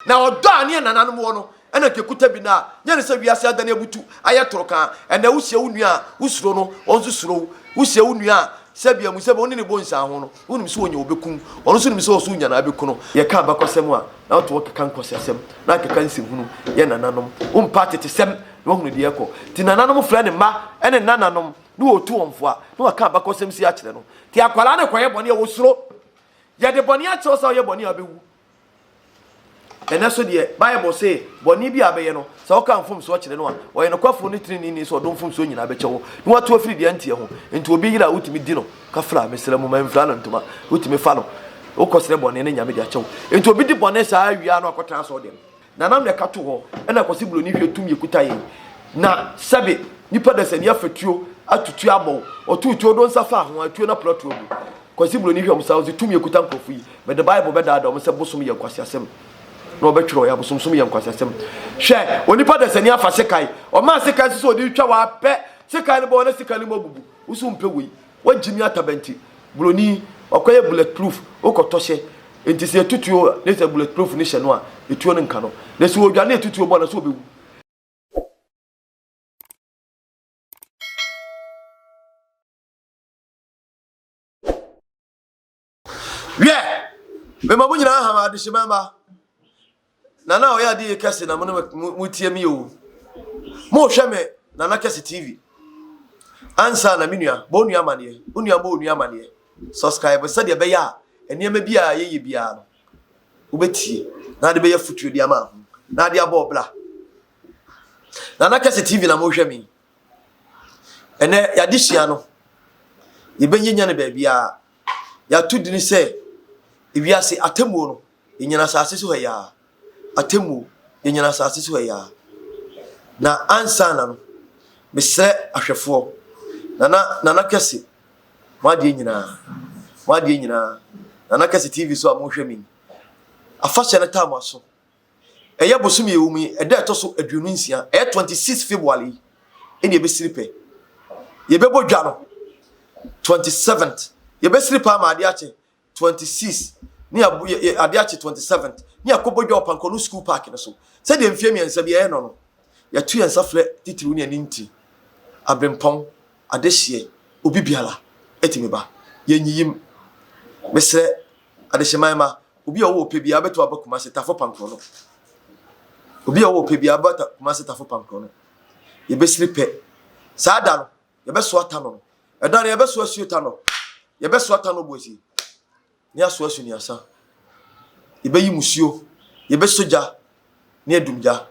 Na ɔdɔ a ne yɛn nananom wɔ no na anka ɛkuta bi nnɛ a, nyɛ ne sɛ wiase adane abutu ayɛ toro kaa. Ɛnnɛ wohyia wo nua a, wosuro no, ɔno nso suro wo. Wohyia wo nua a, sɛbea mu sɛbea wo ne no bɔ nsianho no, wonim sɛ ɔnya ɔbɛku wo, ɔno nso nim sɛ ɔso nya na abɛku no. Yɛka abakɔsɛm a, na wote hɔ keka nkwaseasɛm, na akeka nsɛmhunu. Yɛn nananom, wompɛ atetesɛm na woahunu deɛ ɛrekɔ. Nti nananom frɛ ne mma ne nananom na wɔretu wɔn fo a, na wɔaka abakɔsɛm sei akyerɛ no. Nti akwadaa no rekɔyɛ bɔne a, wɔsuro. Yɛde bɔne akyerɛ wo sɛ woyɛ bɔne a wobɛwu. Ɛnnɛ nso deɛ, Bible se, Bɔne bi a wobɛyɛ no, sɛ woka mfomsoɔ kyerɛ no a, ɔyɛ nokwafoɔ ne teneneeni sɛ ɔde wo mfomsoɔ nyinaa bɛkyɛ wo, na watu afiri deɛ ɛnteɛ ho. Enti obi yere a wotumi di no kafra, mesrɛ mo, mamfira no ntoma, wotumi fa no, wokɔsrɛ bɔne ne Nyame de akyɛ wo. Enti obi di bɔne saa wie a na wakɔtena asɔɔdɛm. Nanam na ɛka to hɔ, ɛna Kwasi Buroni hwɛ tumi ekuta yɛn. Na sɛbe nipa dasani afa tuo ato tuo abɔ wo, ɔtoo tuo do nsa faa ho a, tuo no apra tuo agu. Kwasi Buroni hwɛ wɔn saa, ɔse tumi ekuta nkurɔfo yi, mede Bible bɛdaadaa wɔn sɛ bosom yɛ nkwaseasɛm. Na ɔbɛtwerɛ ɔyɛ abosomsom yɛ nkwaseasɛm. Hwɛ, onipa dasani afa sekan, ɔmaa sekan so sɛ ɔde retwa wɔ apɛ, sekan no bɔ na sekan no mu abubu. Wo so wompɛ wei. Woagye mi atabanti. Buroni, wakɔyɛ bullet proof, wokɔtɔ hyɛ. Enti sɛ yɛto tuo ne sɛ bullet proof no hyɛ no a, etuo no nka no. Na sɛ ɔdwane a ɛto tuo bɔ no a, sɛ ɔbɛwu. Wiɛ, mema mo nyinaa ha adehyema mma. Nana a ɔyɛ ade yie kɛse na mo ne mo tie mi o. Mo hwɛ me Nana Kɛse TV. Ansa na me nua, bɔ onua amaneɛ. Wo nua bɔ onua amaneɛ. Subscribe sɛdeɛ ɛbɛyɛ a nneɛma bi a yɛyɛ biara no, wobɛtie na ade bɛyɛ afotuo de ama ho na ade abɔ ɔbra. Nana Kɛse TV na mohwɛ me. Ɛnɛ yɛadesua no, yɛbɛnyanya no baabiara. Yɛato dini sɛ ewiase atemmuo no, yɛnyina asase so ha yi ara. Atemmuo, yɛnyina asase so ha yi ara. Na ansa na no, mesrɛ ahwɛfoɔ, Nana, Nana Kɛse, mo adeɛ nyinaa, mo adeɛ nyinaa, Nana Kɛse TV so a mohwɛ me yi, afahyɛ no taa mo aso. Ɛyɛ bosome a ɛwɔ mu yi, ɛda a ɛtɔ so 26, ɛyɛ 26 February yi, ɛna ɛbɛsiri pɛ. Yɛbɛbɔ dwa no 27th, yɛbɛsiri pɛ ama adeɛ akye 26, ne adeɛ akye 27th, ne yɛakɔbɔ dwa wɔ Pankɔno School Park no so. Sɛdeɛ mfeɛ mmiɛnsa bi ɛyɛ no no, yɛto yɛn nsa frɛ titiriw ne ɛne nti, aberempɔn, adehyeɛ, obi biara ɛtumi ba. Yɛnyiyim. Mesrɛ adehyeman ma Obi a ɔwɔ ɔpɛ biara bɛtumi aba Kumasi Tafo Pankorɔ no. Obi a ɔwɔ ɔpɛ biara bɛba Kumasi Tafo Pankorɔ no. Yɛbɛsiri pɛ. Saa da no, yɛbɛsoa tanɔ no. Ɛda no, yɛbɛsoa asuo tanɔ. Yɛbɛsoa tanɔ boasie. Ne asoa asunuasa. Yɛbɛyi musuo. Yɛbɛsɔ gya ne adum gya.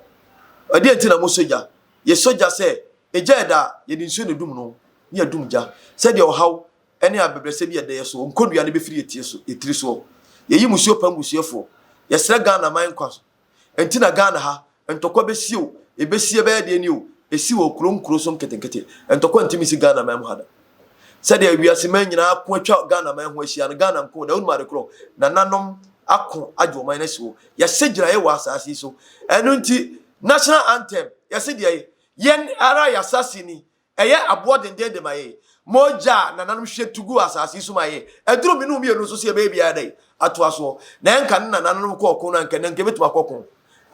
Ɛdeɛ nti na mosɔ gya? Yɛsɔ gya sɛ, egya ɛda a, yɛde nsuo na ɛdum no ne adum gya. Sɛdeɛ ɔhaw ne abɛbrɛsɛ bi a ɛda yɛ so, nkɔdua no bɛfiri yɛ so, yɛ tiri soɔ. Yɛyi musuo pa mmusuafoɔ. Yɛsrɛ Ghana man nkwa so. Ɛnti na Ghana ha, ntɔkwa bɛsi o, ɛbɛsi ɛbɛyɛ deɛ ni o, ɛsi wɔ kuro nkuro so nketenkete. Ntɔkwa ntumi nsi Ghana man mu ha da. Sɛdeɛ wiase man nyinaa ako atwa Ghana man ho ahyia no, Ghana nko da. Wonim ade korɔ? Nananom ako agye ɔman no asi hɔ. Yɛahyɛ gyinaeɛ wɔ asaase yi so. Ɛno nti, National Anthem, yɛse deɛ yɛn ara yɛasase ni, Ɛyɛ aboɔ denden de ma yɛn. Mogya a nananom hwie tu guu asase yi so ma yɛn. Aduru me ne wo mmienu nso sɛ yɛbɛyɛ biara dɛn? Atoa soɔ. Na ɛnka ne nananom kɔɔ ko no anka nnɛ nka yɛbɛtumi akɔ ko.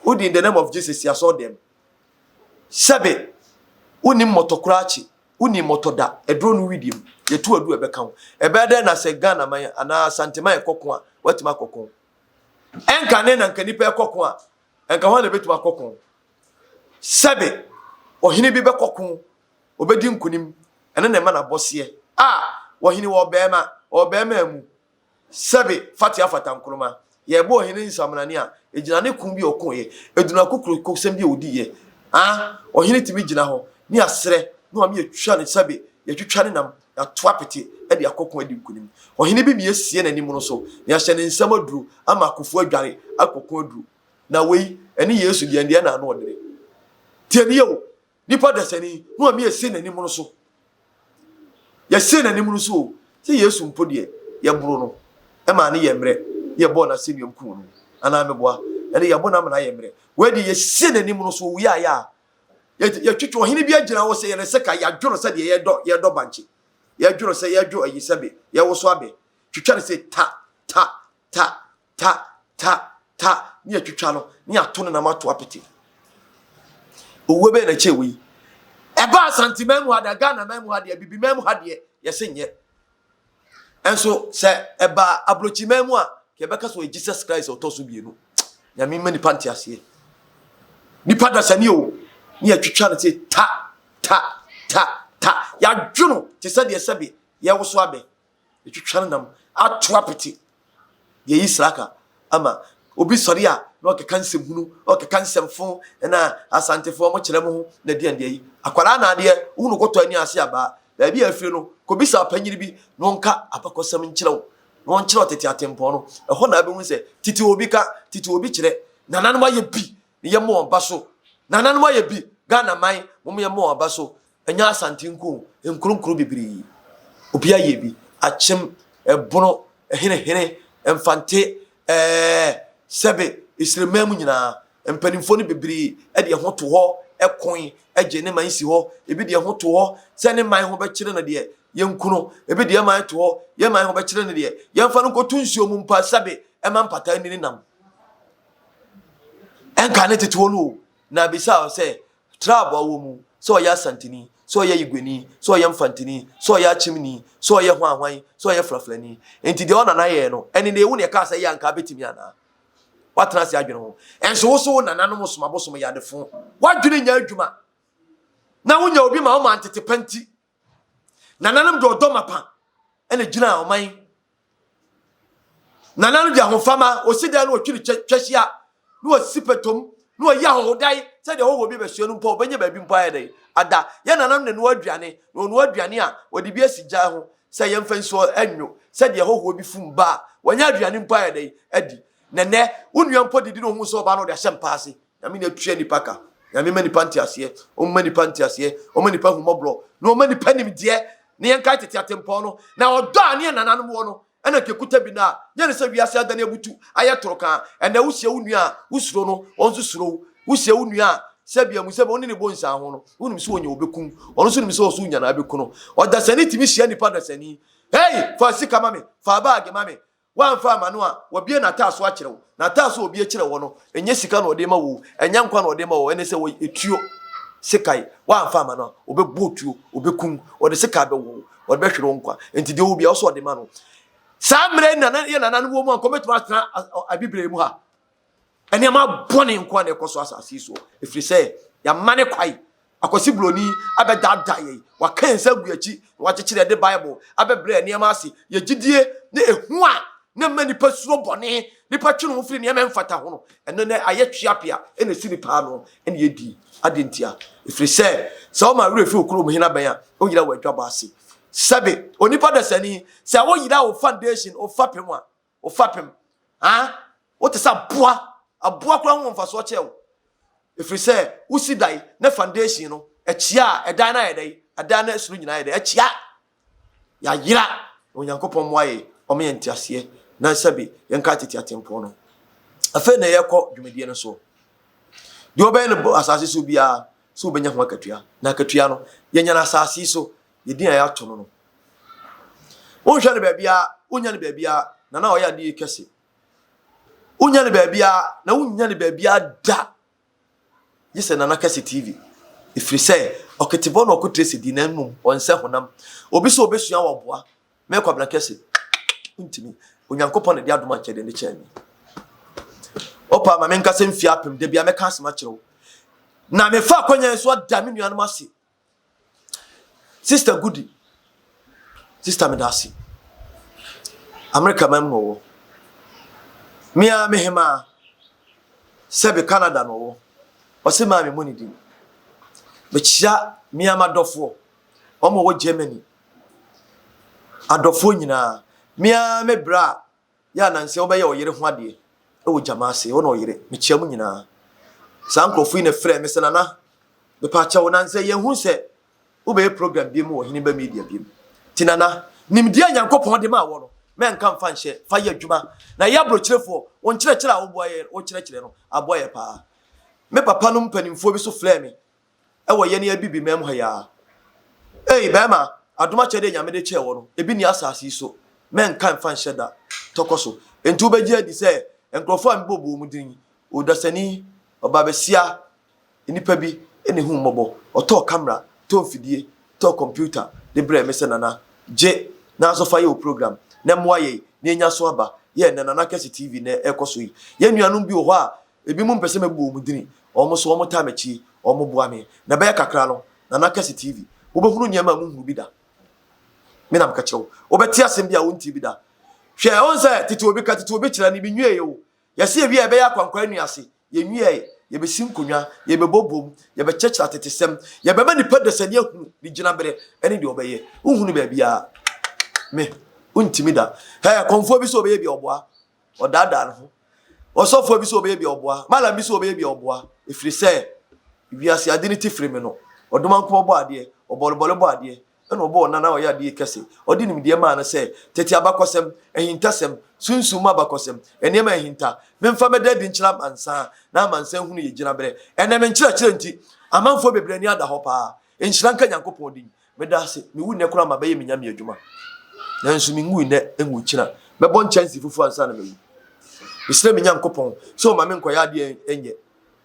Wodi in the name of Jesus si asɔɔdɛm. Sɛbe wonnim mmɔtɔ koraa kye. Wonni mmɔtɔ da. Aduro no widie mu. Yɛtu aduro a ɛbɛka wo. Ɛbɛyɛ dɛn na sɛ Ghana man anaa Asante man ɛkɔ ko a, woatumi akɔ ko? Ɛnka ne na nka nnipa ɛkɔ ko a, ɛnka hwan na ɛbɛtumi akɔ ko? Sɛbe ɔhene bi bɛkɔ ko, ɔbɛdi nkonim, ɛno na ɛma no abɔseɛ. A, ɔhene wɔ ɔbarima, ɔbarima mu. Sɛbe fatea fata nkroma. Yɛrebɔ ɔhene nsamrane a, ɛgyina ne ko bi a ɔkoeɛ, ɛdunu akokurokosɛm bi a ɔdiiɛ. A, ɔhene tumi gyina hɔ, ne aserɛ, ne wame yɛtwa no, sɛbe yɛtwitwa ne nam, yɛato apete de akɔ ko adi nkonim. Ɔhene bi miesie n'anim no so, na yɛahyɛ ne nsam aduro ama akofoɔ adware akɔ ko aduro. Na wei, ɛne Yesu deɛ, ɛndeɛ na ano ɔdene. Tie nie o, nipa dasani, no a miesie n'anim no so. Yɛsie n'anim no so o, sɛ Yesu mpo deɛ, yɛboro no, ɛmaa ne yɛ mmerɛ, ne yɛbɔɔ n'asɛnnuam kuu no. Anaa meboa? Ɛne yɛabo no ama no ayɛ mmerɛ. Wei deɛ, yɛsie n'anim no so, owuiɛ ayɛ a, yɛtwitwi ɔhene bi agyina hɔ sɛ yɛde seka, yɛadwo no sɛdeɛ yɛdɔ, yɛdɔ bankye. Yɛdwo no sɛ yɛdwo ayi sɛbe, yɛwoso abɛ. Twitwa no sɛ ta, ta, ta, ta, ta, ta ne yɛatwitwa no ne yɛato ne nam ato apete. Owuo bɛyɛ na kyɛ wei. Ɛba Asanteman mu ha deɛ, Ghana man mu ha deɛ, Abibiman mu ha deɛ, yɛse nyɛ. Ɛnso sɛ ɛba aburokyiman mu a, yɛbɛka sɛ ɔyɛ Jesus Christ ɔtɔ so mmienu. Nyame mma nipa nte aseɛ. Nipa dasani o, ne yɛtwitwa no sɛ ta, ta, ta, ta. Yɛadwo no te sɛ deɛ sɛbe yɛwoso abɛ. Yɛtwitwa no nam ato apete. Yɛyi sraka ama obi sɔre a na ɔkeka nsɛm hunu, ɔkeka nsɛm fo, ɛna Asantefoɔ mo kyerɛ mo ho na deɛ deɛ yi. Akwadaa na adeɛ, wohunu kɔtɔ ani ase abaa. Baabi a afiri no, kɔbisa ɔpanyini bi na ɔnka abakɔsɛm nkyerɛ wo, na ɔnkyerɛ wo tete atempɔn no. Ɛhɔ na abɛhu sɛ tete obi ka, tete obi kyerɛ. Nananom ayɛ bi na yɛmmɔ wɔn ba so. Nananom ayɛ bi, Ghana man, mom yɛmmɔ wɔn aba so. Ɛnyɛ Asante nko o, nkuro nkuro bebree. Obi ayɛ bi, Akyem, Ɛbono, Ɛhenehene, Mfante, ɛɛ, sɛbe, Esreman mu nyinaa, mpanimfoɔ no bebree de ɛho to hɔ koe gye ne man si hɔ. Ebi de ɛho to hɔ sɛ ne man ho bɛkyere no deɛ, yɛnku no. Ebi de ɛman to hɔ, yɛn man ho bɛkyere no deɛ, yɛmfa no nkɔto nsuo mu mpo a, sɛbe, ɛma mpataa nni ne nam. Ɛnka ne tete hɔ no o, na bisa wo sɛ, Tribe a ɔwɔ mu, sɛ ɔyɛ Asanteni, sɛ ɔyɛ Iguani, sɛ ɔyɛ Mfanteni, sɛ ɔyɛ Akyemni, sɛ ɔyɛ hwanhwan, sɛ ɔyɛ Frafrani. Enti deɛ ɔnana yɛɛ no, ɛne deɛ wo na ɛkaa sɛ yɛ anka abɛtumi anaa? Woatena ase adwene ho. Ɛnso wo so wo nananom som abosom yɛ adefo. W'adwene nyɛ adwuma. Na wonya obi ma woma ntete pa nti. Nananom de ɔdɔ mapa ɛna gyinaa ɔman. Nananom de ahofama, osi dan na otwiri twɛhyia, na wasi pɛtɔm, na wayi ahɔhodan sɛdeɛ ɔhɔhoɔ bi bɛsoɛ no mpo a ɔbɛnya baabi mpo ayɛ dɛn ada. Yɛn nananom na ɛnoa aduane, na ɔnoa aduane a wɔde bi asi gya ho sɛ yɛmfa nsuo nnwo, sɛdeɛ hɔhoɔ bi fum ba a wanya aduane mpo ayɛ dɛn adi. Na nnɛ, wo nua mpo didi na ɔhu sɛ ɔba no ɔde ahyɛ mpa ase. Nyame na atua nipa ka. Nyame ma nipa nteaseɛ, ɔmma nipa nteaseɛ, ɔma nipa ahummɔborɔ, na ɔma nipa nimdeɛ, na yɛnkae tete atempɔn no, na ɔdɔ a ne yɛn nananom wɔ no, ɛna nka ɛkuta bi no a, nyɛ ne sɛ wiase adane abutu ayɛ torokaa. Ɛnnɛ wohyia wo nua a, wosuro no, ɔno nso suro wo. Wohyia wo nua a, sɛbea mu sɛbea wo ne no bɔ nsianho no, wonim sɛ ɔnya ɔbɛku wo, ɔno nso nim sɛ ɔso nya na abɛku no. Ɔdasani tumi hyia nipa dasani, Hey, fa sika ma me, fa baage ma me, Woamfa amma no a, wabue n'ataaso akyerɛ wo. N'ataaso a obue kyerɛ wo no, ɛnyɛ sika na ɔde rema wo o, ɛnyɛ nkwa na ɔde rema wo o, ɛne sɛ wɔyɛ etuo sekan. Woamfa amma no a, ɔbɛbɔ wo tuo, ɔbɛkum wo, ɔde sekan bɛwɔ wo, ɔde bɛhwere wo nkwa. Enti deɛ ɔwɔ biara, ɔsɛ ɔde ma no. Saa mmerɛ yi na na yɛn nananom wɔ mu a, anka wɔbɛtumi atena Abibire mu ha. Nneɛma bɔne nko ara na ɛkɔ so asase yi soɔ, ɛfiri sɛ yɛama ne kwae. Akwasi Buroni abɛdaadaa yɛn, waka yɛn nsa agu yɛn akyi, na wakyekyere yɛn de Bible abɛbrɛ yɛn nneɛma ase. Yɛn gyidie ne ehu a na ɛma nnipa suro bɔne, nnipa twe ne ho firi nneɛma a ɛmfata ho no, ɛno nnɛ ayɛ tweapea na ɛsi nnipa ano na yɛdi. Adɛn ntia? Ɛfiri sɛ, sɛ woma werɛ fi wo kurom hene abɛn a, woyera w'adwabɔ ase. Sɛbe, onipa dasani, sɛ woyera wo foundation, wo fapem a, Wo fapem, ah, wote sɛ aboa. Aboa koraa ho wɔ mfasoɔ kyɛɛ wo. Ɛfiri sɛ, wosi dan na foundation no, ɛkyea a, ɛdan no ayɛ dɛn? Ɛdan no soro nyinaa ayɛ dɛn? Ɛkyea. Yɛayera. Na Onyankopɔn mmoa yɛn, ɔma yɛn nteaseɛ, na sɛbe yɛnkae tete atempɔn no. Afei na yɛrekɔ dwumadie no soɔ. Deɛ wobɛyɛ no asase so biara, sɛ wobɛnya ho akatua. Na akatua no, yɛnya no asase yi so, Yɛ din a yɛato no no. Wonhwɛ no baabiara, wonnya no baabiara, na na ɔyɛ ade kɛse. Wonnya no baabiara, na wonnya no baabiara da. Gye sɛ Nana Kɛse TV. Ɛfiri sɛ, ɔketebɔ na ɔko Tracy di na mmom ɔnsɛ honam. Obi sɛ ɔbɛsua wɔ ɔboa. Me Kwabena Kɛse, wontumi. Onyankopɔn na ɛde adom akyɛdeɛ no kyɛɛ me. Ɔpa ma menkasa mfie apem, da bia mɛka asɛm akyerɛ wo. Na mefa akwanya yi so ada me nuanom ase. Sister Goody, sister meda ase. America man mu na ɔwɔ. Me ara me hemaa, sɛbe Canada na ɔwɔ. Ɔse maa me mmɔ ne din. Mekyia me ara m'adɔfoɔ, wɔn a wɔwɔ Germany. Adɔfoɔ nyinaa. Me ara me bra a Yɛ a nansa yi wobɛyɛ ɔyere ho adeɛ wɔ gyama ase, wo na ɔyere, mekyia mo nyinaa. Saa nkurɔfoɔ yi na ɛfrɛɛ me sɛ Nana, mepaakyɛw, nansa yi yɛnhu sɛ wobɛyɛ program biom wɔ Ɔheneba Media biom. Nti Nana, nimdeɛ a Nyankopɔn de maa wɔ no, mɛnka mfa nhyɛ, fa yɛ adwuma. Na yɛ abrɔkyirefoɔ, wo nkyerɛkyerɛ a woboa yɛn, wokyerɛkyerɛ no, aboa yɛ paa. Me papa nom mpanimfoɔ bi nso frɛɛ me Ɛwɔ yɛne Abibiman mu ha yi ara. Ei, bɛɛma, adom akyɛdeɛ Nyame de kyɛɛ wɔ no, ebi nni asaase yi so. Mɛnka mfa nhyɛ da. Tɔkɔ so. Enti wobɛgye adi sɛ Nkurɔfoɔ a mebɔbɔɔ wɔn din yi, ɔdasani, ɔbaabasia, nnipa bi na ehuu mmɔbɔ. Ɔtɔɔ camera, tɔɔ mfidie, tɔɔ computer de brɛɛ me sɛ Nana, gye na nso fa yɛ wo program na mmoa yɛn na yɛnya so aba. Yɛ nnɛ Nana Kɛse TV na ɛrekɔ so yi. Yɛn nuanom bi wɔ hɔ a, ebinom mpɛ sɛ mɛbɔ wɔn dini, wɔn nso wɔtaa m'akyi, wɔboa me. Na ɛbɛyɛ kakra no, Nana Kɛse TV, wobɛhunu nneɛma a monhunu bi da. Me na meka kyerɛ wo. Wobɛte asɛm bi a wontee bi da. Hwɛ, wohu sɛ tete obi ka, tete obi kyerɛ no, menwiee o. Yɛse yɛwie a yɛbɛyɛ akwankwaa nnua ase. Yɛnwiae. Yɛbɛsi nkonnwa, yɛbɛbɔ bom, yɛbɛkyerɛkyerɛ atetesɛm, yɛbɛma nipa dasani ahunu ne gyinaberɛ ne deɛ ɔbɛyɛ. Wonhunu baabiara. Me, wontumi da. Hɛ, kɔmfoɔ bi sɛ ɔbɛyɛ bi a ɔboa. Ɔdaadaa ne ho. Ɔsɔfoɔ bi sɛ ɔbɛyɛ bi a ɔboa. Malam bi sɛ ɔbɛyɛ bi a ɔboa. Ɛfiri sɛ, wiase ade no ti firi me no. Ɔdomankoma bɔ adeɛ, ɔbɔlebɔle bɔ adeɛ, Ɛnna ɔbɔɔ nana a ɔyɛ ade yi kɛse. Ɔde nimdeɛ maa no sɛ, Tete abakɔsɛm, ahintasɛm, sunsum mu abakɔsɛm, nneɛma a ahinta, memfa mmɛda adi nkyerɛ amansan, na amansan nhunu yɛn gyinaberɛ. Ɛnnɛ, me nkyerɛkyerɛ nti, amanfoɔ bebree ani ada hɔ paa. Nhyira nka Nyankopɔn din. Meda ase. Mewu nnɛ koraa ma bɛyɛ me Nyame adwuma. Nanso menwui nnɛ, nwu kyena. Mɛbɔ nkyɛnse fufuo ansa na mawu. Mesrɛ me Nyankopɔn sɛ ɔmma menkɔyɛ adeɛ a ɛnyɛ.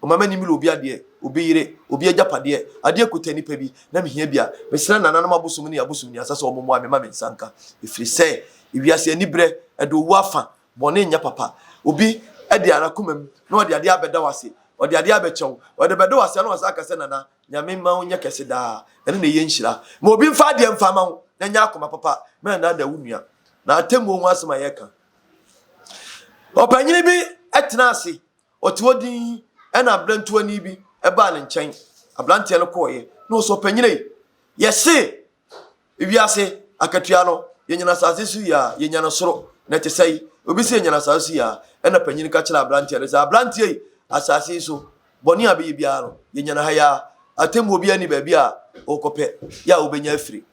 Ɔma m'ani mmere obi adeɛ, obi yere, obi agyapadeɛ, adeɛ kuta nipa bi, na mehia bi a, mesrɛ nananom abosom ne abosom nniasa sɛ wɔmmoa me ma me nsa nka. Ɛfiri sɛ, ewiase aniberɛ, ɛde owu afa, bɔne nyɛ papa. Obi de ara komam na ɔde adeɛ abɛda wo ase, ɔde adeɛ abɛkyɛ wo, ɔde bɛda wo ase a na wasan aka sɛ nana, Nyame mma wo nyɛ kɛse daa, ɛno na ɛyɛ nhyira. Ma obi mfa adeɛ mfa mma wo, na nya akoma papa, ma ɛnnaadaa wo nua. Na atemmuo ho asɛm a yɛreka. Ɔpanyini bi tena ase Ɔte hɔ dinn, ɛnna aberantewaani bi baa ne nkyɛn. Aberanteɛ no kɔeɛ, na ɔsɛ ɔpanyin ei, yɛse wiase akatua no, yɛnya no asase so yi a, yɛnya no soro, na ɛte sɛe? Obi se yɛnya no asase so yi a, ɛnna panyin ka kyerɛɛ aberanteɛ no sɛ, aberanteɛ yi, asase yi so, bɔne a bɛyɛ biara no, yɛnya no ha yi ara. Atemmuo biara nni baabi a wokɔpɛ yɛ a wobɛnya afiri.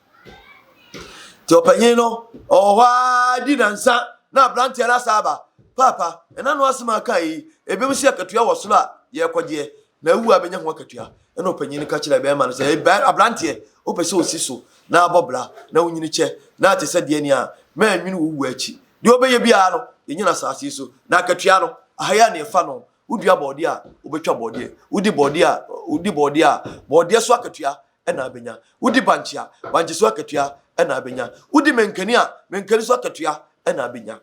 Nti ɔpanyin no, ɔwɔ hɔ ara di nansa na aberanteɛ no asa aba. Paapa, ɛna no asɛm a aka yi, ebinom si akatua wɔ soro a yɛrekɔgyeɛ, na awu a bɛnya ho akatua. Ɛna ɔpanyin no ka kyerɛɛ bɛrima no sɛ, aberanteɛ, wopɛ sɛ osi so na abɔ bra na wonyini kyɛ na ate sɛ deɛ nea mɛnwene wo wuo akyi. Deɛ wobɛyɛ biara no, yɛnya no asase yi so, na akatua no, aha yi a na yɛfa no. Wodua bɔɔdeɛ a, wobɛtwa bɔɔdeɛ. Wodi bɔɔdeɛ a, wodi bɔɔdeɛ a, bɔɔdeɛ so akatua na abɛnya. Wodi bankye a, bankye so akatua na abɛnya. Wodi mankani a, mankani so akatua na abɛnya.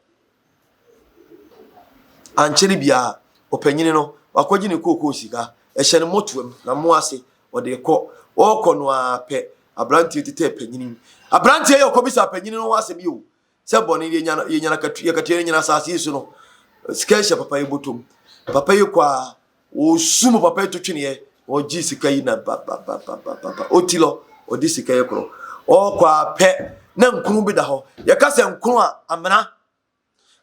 Ankyɛre biara, ɔpanyini no, wakɔgye ne kookoo sika, ɛhyɛ ne mmɔtoam, na mmoa ase, ɔde rekɔ. Ɔrekɔ no ara pɛ, aberanteɛ tetɛɛ panyini. Aberanteɛ yi a ɔkɔbisaa panyini no ho asɛm yi o, sɛ bɔne yɛnya no, yɛnya no akatua, akatua no nyina asase yi so no, sika hyɛ papa yi bɔtɔm. Papa yi kɔ a, Ɔresu mu papa yi to tweneɛ, ɔgye sika yi na bababababa ɔti lɔ, ɔde sika yi korɔ. Ɔrekɔ a pɛ na nkunu bi da hɔ. Yɛka sɛ nkunu a, amena.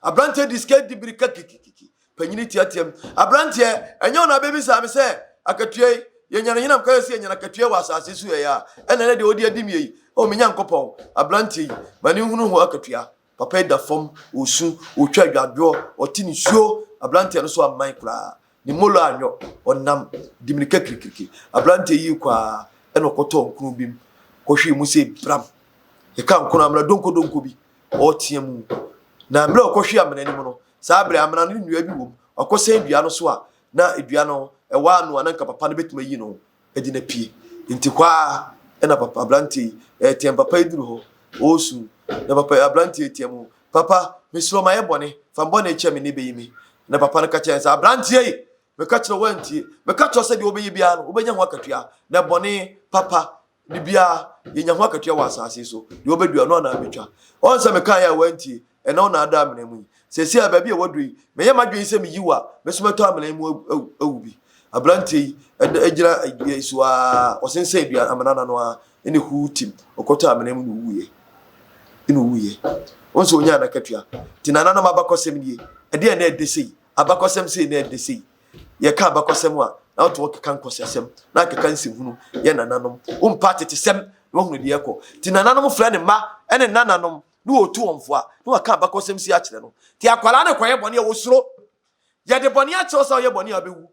Aberanteɛ de sika di birika kikikiki. Panyini teateam. Aberanteɛ, ɛnyɛ wo na abɛbisa me sɛ akatua yi, yɛnya no henam ka sɛ yɛnya no akatua wɔ asase so yɛ a, ɛna ɛnɛ deɛ ɔde adi me yi. O me Nyankopɔn, aberanteɛ yi, ma ne nhunu ho akatua. Papa yi da fam, ɔresu, ɔretwa adwadwoɔ, ɔte nisuo. Aberanteɛ no so amman koraa. Ne mmolo anyɔ, ɔnam di mirika kirikiriki. Aberanteɛ yi rekɔ ara, ɛna ɔkɔtɔɔ nkono bi mu kɔhwee mu sɛ bram. Yɛka nkono amena donkodonko bi, ɔretea mu. Na mmerɛ a ɔkɔhwee amena no mu no, saa berɛ amena no nnua bi wɔ mu. Ɔkɔsɛn dua no so a, na dua no ɛwɔ ano a na nka papa no bɛtumi ayi no de no apue. Nti hɔ ara na papa aberanteɛ yi ɛreteam, papa yi duru hɔ, ɔresu, na papa yi aberanteɛ yi team, papa, mesrɛ wo mayɛ bɔne, fa me bɔne kyɛ me na ɛbɛyi me. Na papa no ka kyerɛ no sɛ, aberanteɛ yi, meka kyerɛ wo woantie, meka kyerɛ wo sɛ deɛ wobɛyɛ biara no, wobɛnya ho akatua, na bɔne, papa, ne biara, yɛnya ho akatua wɔ asase so, deɛ wobɛdua no anaa bɛtwa. Ɔn sɛ mekaeɛ a woantie, ɛnɛ wo na ada amena mu yi. Seesei a baabi a woaduru yi, meyɛ m'adwene sɛ meyi wo a, me nso mɛtɔ amena yi mu awu bi. Aberanteɛ yi gyina dua yi so ara, ɔsensɛn dua amena no ano ara, ɛna huu tim, ɔkɔtɔ amena mu na ɔwuiɛ. Ɛna ɔwuiɛ. Wɔn nso ɔnyaa n'akatua. Nti nananom abakɔsɛm nie. Ɛdeɛn na ɛdɛ sei? Abakɔsɛm sei na ɛdɛ sei. Yɛka abakɔsɛm a, na wote hɔ keka nkɔseasɛm, na akeka nsɛmhunu, yɛ nananom. Wompa atetesɛm na woahunu deɛ ɛkɔ. Nti nananom frɛ ne mma ne nananom na wɔtu wɔn fo a, na wɔaka abakɔsɛm si akyerɛ no. Nti akwadaa no kɔyɛ bɔne a, wɔsuro. Yɛde bɔne akyerɛ wo sɛ woyɛ bɔne a wobɛwu.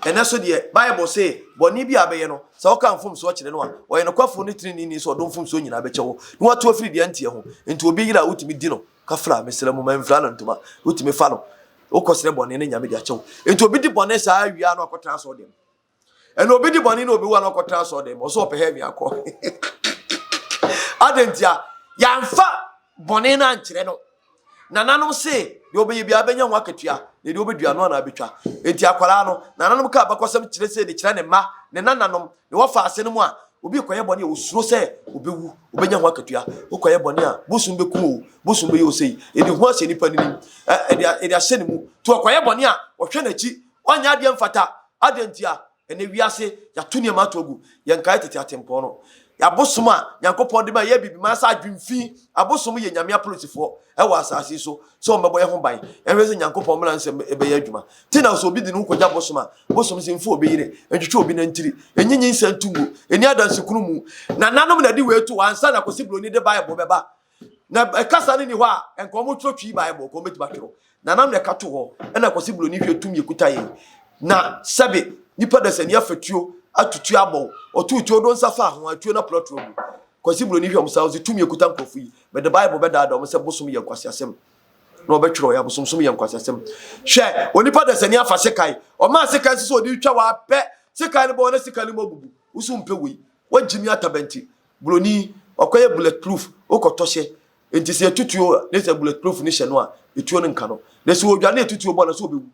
Ɛnnɛ so deɛ, Bible se, Bɔne bi a wobɛyɛ no, sɛ woka mfomsoɔ kyerɛ no a, ɔyɛ nokwafoɔ ne teneneeni sɛ ɔde wo mfomsoɔ nyinaa bɛkyɛ wo, na watu afiri deɛ ɛnteɛ ho. Enti obi yere a wotumi di no kafra, mesrɛ mo, mamfira no ntoma, wotumi fa no, wokɔsrɛ bɔne na Nyame de akyɛ wo. Enti obi di bɔne saa wie a na wakɔtena asɔɔdɛm. Ɛna obi di bɔne na obi wu a na ɔkɔtena asɔɔdɛm, ɔsɛ ɔpɛ heaven akɔ. Adɛn ntia? Yɛamfa bɔne no ankyerɛ no. Nananom se, deɛ ɔbɛyɛ biara bɛnya ho akatua, na deɛ ɔbɛdua no ana abɛtwa. Enti akwaraa no, nananom ka abakɔsɛm kyerɛ sɛ de kyerɛ ne mma, ne nananom, ne wɔfa ase no mu a, obi rekɔyɛ bɔne a ɔsuro sɛ ɔbɛwu, ɔbɛnya ho akatua. Wokɔyɛ bɔne a, bosom bɛku o, bosom bɛyɛ o sei. Ɛde hu ahyɛ nipa no nim, ɛde ahyɛ ne mu. Nti ɔkɔyɛ bɔne a, ɔhwɛ n'akyi, ɔnyɛ adeɛ mfata. Adɛn ntia? Ɛnnɛ wiase, yɛato nneɛma ato agu. Yɛnkae tete atempɔn no. Abosom a Nyankopɔn de ma yɛ Abibiman sɛ adwemfi. Abosom yɛ Nyame apolisifoɔ wɔ asase yi so sɛ wɔmmɛbɔ yɛn ho ban. Yɛnhwɛ sɛ Nyankopɔn mmara nsɛm bɛyɛ adwuma. Te na sɛ obi de ne ho kɔgya bosom a, bosom se mfa obi yere, ntwetwe obi nantiri, nyi nyinsɛn nto ngu, nni adansekunumu mu. Nananom na ɛde wei to hɔ ansa na Kwasi Broni de Bible bɛba. Na kasa no nni hɔ a, nka wɔtwerɛ Twi Bible, nka wɔbɛtumi atwerɛ. Nananom na ɛka to hɔ, ɛna Kwasi Broni hwɛ tumi ekuta yɛn. Na sɛbe nipa dasani afa tuo ato tuo abɔ wo, ɔtoo tuo do nsa faa ho a, tuo no apra tuo agu. Kwasi Broni hwɛ wɔn saa, ɔse tumi ekuta nkurɔfo yi, mede Bible bɛdaadaa wɔn sɛ bosom yɛ nkwaseasɛm. Na ɔbɛtwerɛ ɔyɛ abosomsom yɛ nkwaseasɛm. Hwɛ, onipa dasani afa sekan, ɔmaa sekan so sɛ ɔde retwa wɔ apɛ, sekan no bɔ na sekan no mu abubu. Wo so mpɛ wei, woagye mi atabanti. Broni, wakɔyɛ bullet proof, wokɔtɔ hyɛ. Enti sɛ yɛto tuo a, ne sɛ bullet proof no hyɛ no a, etuo no nka no. Na sɛ odwane a ɛto tuo bɔ no a, sɛ obewu.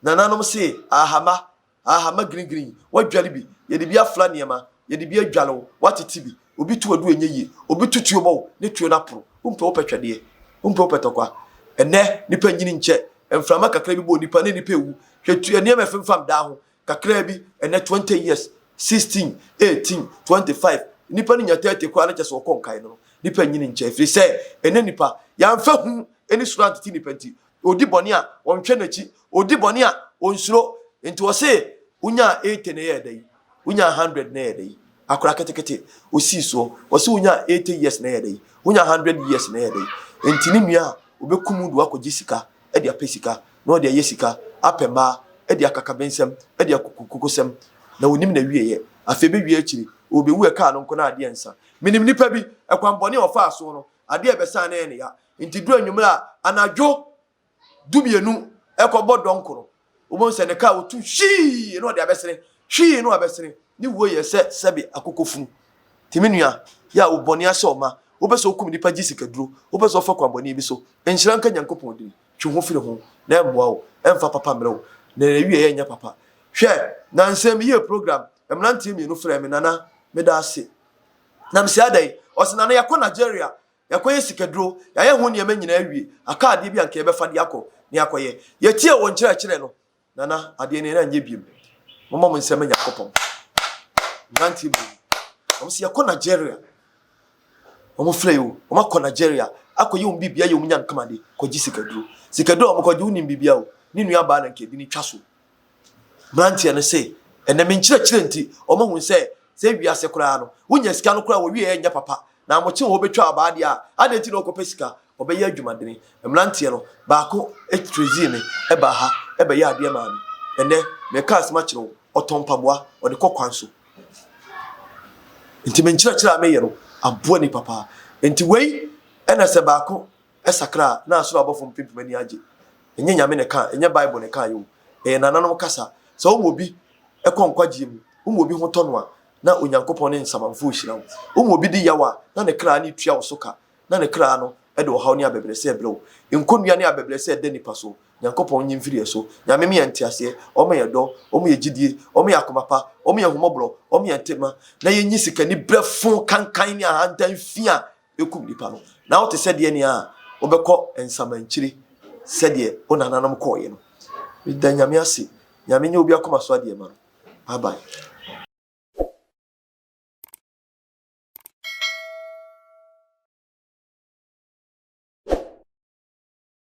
Nananom se, ahama, ahama green green, woadware bi, yɛde bi afra nneɛma, yɛde bi adware wo, woatete bi. Obi to adu a ɛnyɛ yie. Obi to tuo bɔ wo, ne tuo no aporo. Wompɛ wopɛ twɛdeɛ. Wompɛ wopɛ tɔkwa. Ɛnnɛ, nnipa nyini nkyɛ. Mframa kakra bi bɔ onipa ne nnipa ewu. Hwɛ tu, nneɛma ɛfemfam daa ho. Kakraa bi, ɛnnɛ 20 years, 16, 18, 25, nnipa no nya 30 koraa no kyɛ sɛ wɔkɔ nkae no no, nnipa nyini nkyɛ ɛfiri sɛ ɛnnɛ nnipa, yɛamfa hu ne suro antete nnipa nti, ɔdi bɔne a, ɔnhwɛ n'akyi, ɔdi bɔne a, ɔnsuro. Nti ɔse, wonyaa 80 na ɛyɛɛ dɛn? Wonyaa 100 na ɛyɛɛ dɛn? Akora ketekete, ɔsii soɔ, ɔse wonyaa 80 years na ɛyɛɛ dɛn? Wonyaa 100 years na ɛyɛɛ dɛn? Nti ne nua a, ɔbɛkum wo de woakɔgye sika de apɛ sika, na ɔde ayɛ sika, apɛ mmaa, adi akakabensɛm, adi akukukosɛm, na ɔnnim n'awieɛ. Afei bɛwie akyiri, ɔrebɛwu ɛkaa no nko na adeɛ nsa. Menim nipa bi, ɛkwan bɔne a ɔfaa soɔ no, adeɛ a ɛbɛsaa no yɛ ne ya. Nti duru anwummerɛ a, anadwo dumienu ɛkɔbɔ dɔnko no, wobɛhu sɛ ne kaa ɔtu hwii na ɔde abɛsene, hwii na wabɛsene. Ne wuo yɛ sɛ sɛbe akokɔ funu. Nti me nua, yɛ a wo bɔne ahyɛ wo ma, wopɛ sɛ wokum nipa gye sikaduro, wopɛ sɛ wofa kwan bɔne bi so, nhyira nka Nyankopɔn din. Twe wo ho firi ho, na ɛmmoa wo, ɛmfa papa mmerɛ wo, na n'awieɛ nyɛ papa. Hwɛ, nansa yi meyɛɛ program, mmeranteɛ mmienu frɛɛ me, Nana, meda ase. Na mese adɛn? Ɔse, Nana, yɛkɔ Nigeria, yɛakɔyɛ sikaduro, yɛayɛ ho nneɛma nyinaa awie, aka adeɛ bi a anka yɛbɛfa de akɔ na yɛakɔyɛ. Yɛtiee wo nkyerɛkyerɛ no, Nana, adeɛ no yɛn anyɛ biom. Momma mo nsɛm Nyankopɔn. Mmeranteɛ mmienu. Wɔn sɛ yɛkɔ Nigeria. Wɔn frɛ yi o. Wɔn akɔ Nigeria. Akɔyɛ wɔn biribi ayɛ wɔn nyankamade. Kɔgye sikaduro. Sikaduro a wɔn kɔgye wonim biribi a o. Ne nua baa na nka ebi ne twa so. Mmeranteɛ no se ɛnɛ me nkyerɛkyerɛ nti wɔn ahu sɛ sɛ wiase koraa no wonya sika no koraa wɔwie ɛnyɛ papa. Na amokye wɔ hɔ bɛtwa abaa deɛ a adɛn nti na wɔkɔpɛ sika? Ɔbɛyɛ adwumadene. Mmeranteɛ no, baako trezii me baa ha bɛyɛɛ adeɛ maa me. Ɛnnɛ, mereka asɛm akyerɛ wo, ɔtɔn mpaboa, ɔde kɔ kwan so. Nti me nkyerɛkyerɛ a meyɛ no, aboa nnipa paa. Nti wei na sɛ baako sakra a, na asoro abɔfo mpempem ani agye. Ɛnyɛ Nyame na ɛka, ɛnyɛ Bible na ɛkaeɛ o. Ɛyɛ nananom kasa. Sɛ woma obi kɔ nkwagyeɛ mu, woma obi ho tɔ no a, na Onyankopɔn ne nsamanfoɔ rehyira wo. Woma obi di yaw a, na ne kra no retua wo so ka. na ne kra no de ɔhaw ne abɛbrɛsɛ rebrɛ wo. Nkonnua ne abɛbrɛsɛ ɛda nipa so. Nyankopɔn nyi mfiri yɛ so. Nyame me yɛ nteaseɛ, ɔma yɛ dɔ, ɔma yɛ gyidie, ɔma yɛ akoma pa, ɔma yɛ ahummɔborɔ, ɔma yɛ ntema, na yɛnyi sikaniberɛ fo kankan ne ahantan fi a ɛkum nipa no. Na wote sɛ deɛ nea wobɛkɔ nsamankyire sɛdeɛ wo nananom kɔɔeɛ no. Meda Nyame ase. Nyame nyɛ obi akoma so adeɛ ma no. Bye bye.